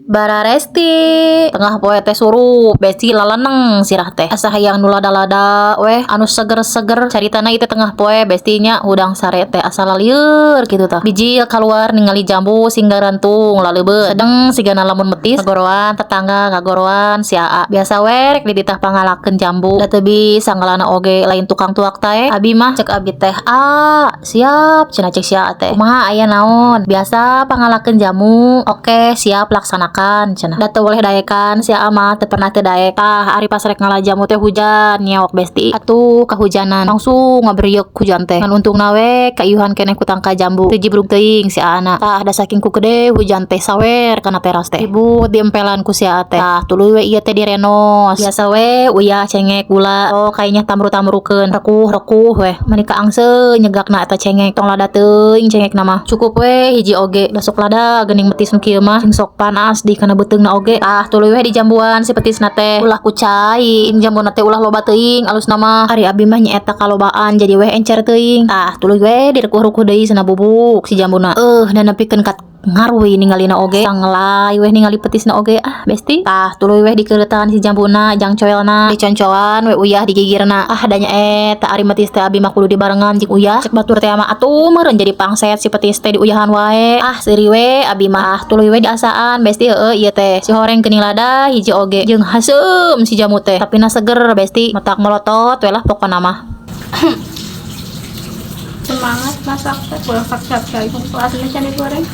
Bararesti tengah poe teh surup, besti, laleneng sirah teh asa hayang nu lada-lada weh, anu seger-seger. Caritana ieu teh tengah poe, besti nya, hudang sare teh asa lalieur kitu. Tah, bijil keluar ningali jambu sing garantung laleubeut sedeng, sigana lamun metis ngagoroan tetangga, ngagoroan si Aa. Biasa we rek dititah pangalakeun jambu, da teu bisa ngalana oge, lain tukang tuak tae abi mah. Cek abi teh, "Ah, siap," cenah. Cek si Aa teh, "Kumaha, aya naon?" "Biasa, pangalakeun jamu." "Oke, siap, laksanakan," cenah. Da teu boleh daekan si Aa mah, teu pernah teu daek. Tah, ari pas rek ngala jamu teh hujan nyeok, besti. Atuh kahujanan, langsung ngaberiuk hujan teh, ngan untungna we kaiuhan keneh ku tangka jambu, teu jibrug teuing si Aana. Tah, da saking ku gede hujan teh sawer kana teras teh, ribut diempelan ku si Aa teh. Tah, tuluy we ieu teh direnos, biasa we, uyah, cengek, gula. Oh, kayaknya tamru-tamrukeun, rekuh-rekuh weh, mani kaangse nyegakna eta cengek. Tong lada teuing cengekna mah, cukup we hiji oge, da sok lada geuning metis nu kieu mah, sing sok panas di kana beuteungna oge. Tah, tuluy we dijambuan si petisna teh, ulah ku cai jambuna teh, ulah loba teuing, alusna mah. Ari abi mah nyaeta kalobaan, jadi weh encer teuing. Tah, tuluy we direkuh-rekuh deui cenah, bubuk si jambuna. Dan nepikeun kat ngaruh ningalina oge, sanglai weh ningali petisna oge, ah, besti. Tah, tuluy weh dikeureutan si jambuna jang coelna, diconcoan we uyah di gigirna. Ah, da nya eta ari metis teh abi mah kudu dibarengan jeung uyah. Cek batur teh mah atuh meureun jadi pangset si petis teh, diuyahan wae. Ah, seuri we abi mah. Ah, tuluy we diasaan, besti. Heueuh, ieu teh si horeng geuning lada hiji oge jeung haseum si jamu teh, tapi na seger, besti, matak molotot we lah pokona mah. Semangat masak teh, masak capcay kung asli siya goreng.